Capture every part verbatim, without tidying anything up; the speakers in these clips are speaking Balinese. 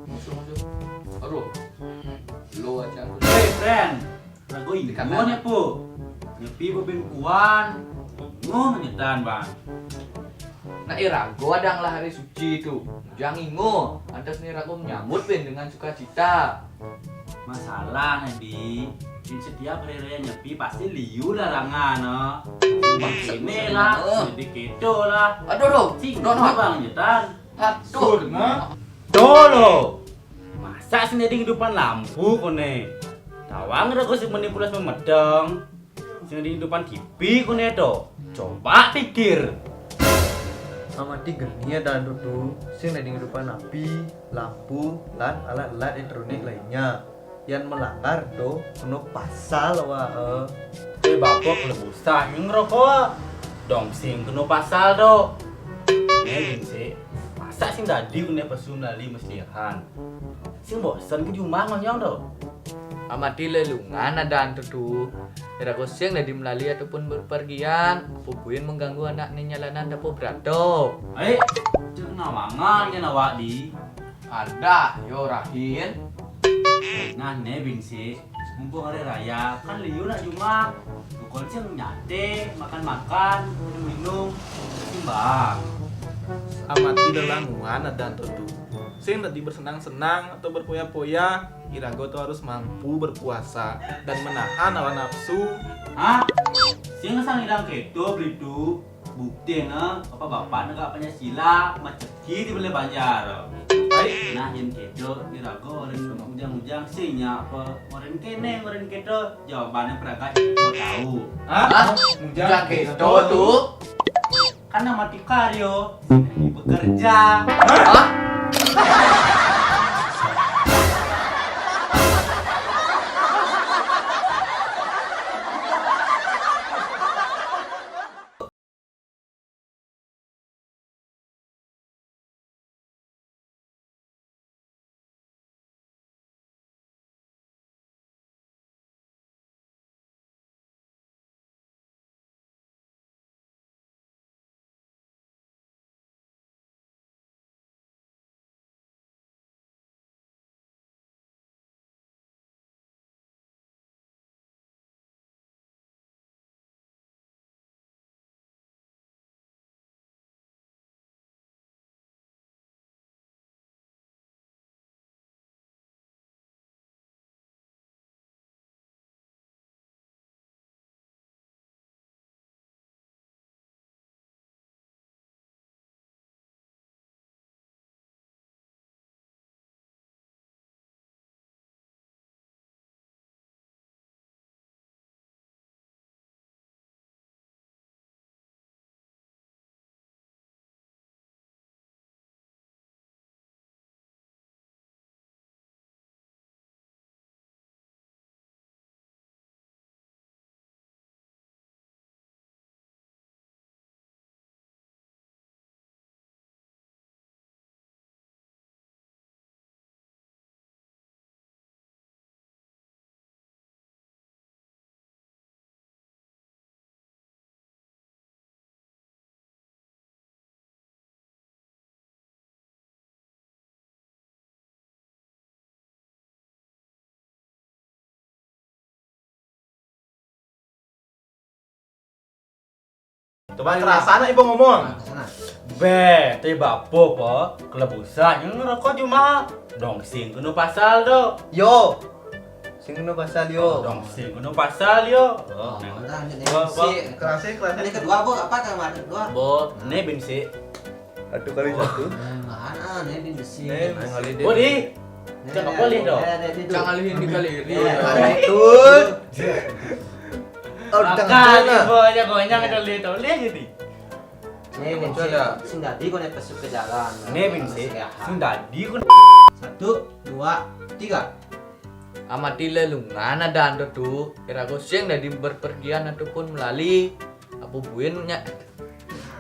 Masuk, masuk. Aduh. Lo aja. Hei, friend. Rago ingo ne po. Nyepi bebin kuan. Ngo menyetan, Bang. Nah, irago adang lah hari suci tu. Jangan ingo. Antas ni rago menyambut pin dengan sukacita. Masalah ne, Di. Pin setiap hari raya Nyepi pasti liu larangan, no. Ini lah, jadi keto lah. Aduh, aduh. Sing, no, no. Bang nyetan. Aduh. Dolo. Masa sing dadi kehidupan lampu kone? Tawang rago sing meni pulas memedeng. Sing dadi kehidupan T V kone to. Coba pikir. Amati geni ya dan tutu. Sing dadi kehidupan api, lampu, lan alat-alat elektronik lainnya. Yang melanggar do kena pasal wa. Eh, bapak lebusah yang rokok. Dong sing kena pasal do. Nih, sih. Masa sing dadi kone pesu melali meslihan. Sing bosen ke jumah ngonyong do. Amati lelungan adaan tu tu. Irago sing dadi melali ataupun berpergian, pupuin mengganggu anak ni nyalanan dapo berato. Ai, cek nawangan ya nawak di. Ada, yo rahin. Nah, ne bin sih. Mumpung hari raya, kan liu nak jumah. Bukan sing nyate, makan-makan, minum-minum, simbang. Amati lelanguan adaan tu tu. Sing dadi bersenang-senang atau berpoya-poya, irago tu harus mampu berpuasa dan menahan hawa nafsu. Hah? Sing sang idang keto beli tu. Bukti ne, apa bapak ne gak Pancasila, maceki di beli banjar. Baik. Nah, yang keto, irago orang ujang-ujang sing nya apa orang kene, orang keto, jawabannya peragat mau tahu. Hah? Ujang keto tu? Kan nama ti karyo, bekerja. Hah? Coba kerasa anak ibu ngomong. Be, tiba apa po? Kelebusan yang ngerokok cuma dong sing kena pasal do. Yo. Sing kena pasal yo. Dong sing kena pasal yo. Oh, nah, ini kerasa, kerasa. Ini kedua, Bu, apa nama kedua? Bo, ne bin si. Satu kali satu. Mana ne bin si. Bo di. Cak boleh do. Cak ngalihin di kali ini. Betul. Oh, makan, Bo, aja gonyang kali itu. Lihat jadi. Ne bin si. Sing dadi kau ne pesu ke jalan. Ne bin si. Sing dadi kau. Satu, dua, tiga. Amati lelungan adaan tu, irago sing dadi berpergian ataupun melali, apa buin nya.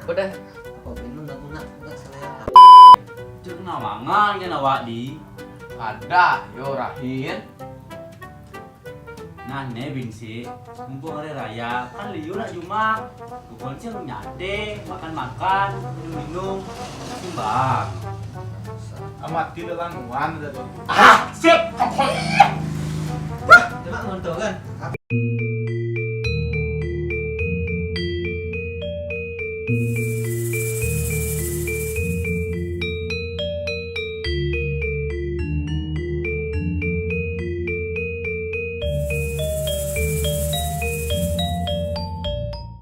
Apa dah? Apa buin lu nak guna, guna selera. Cek nawangan ya nawak di. Ada, yo rahin. Nah, ne bin si, mumpung hari raya, kan liu nak jumah. Bukan sing nyate, makan-makan, minum-minum, simbang. Amat tidak lanuan ada tuh. Ah, sip. Coba ngontrol kan.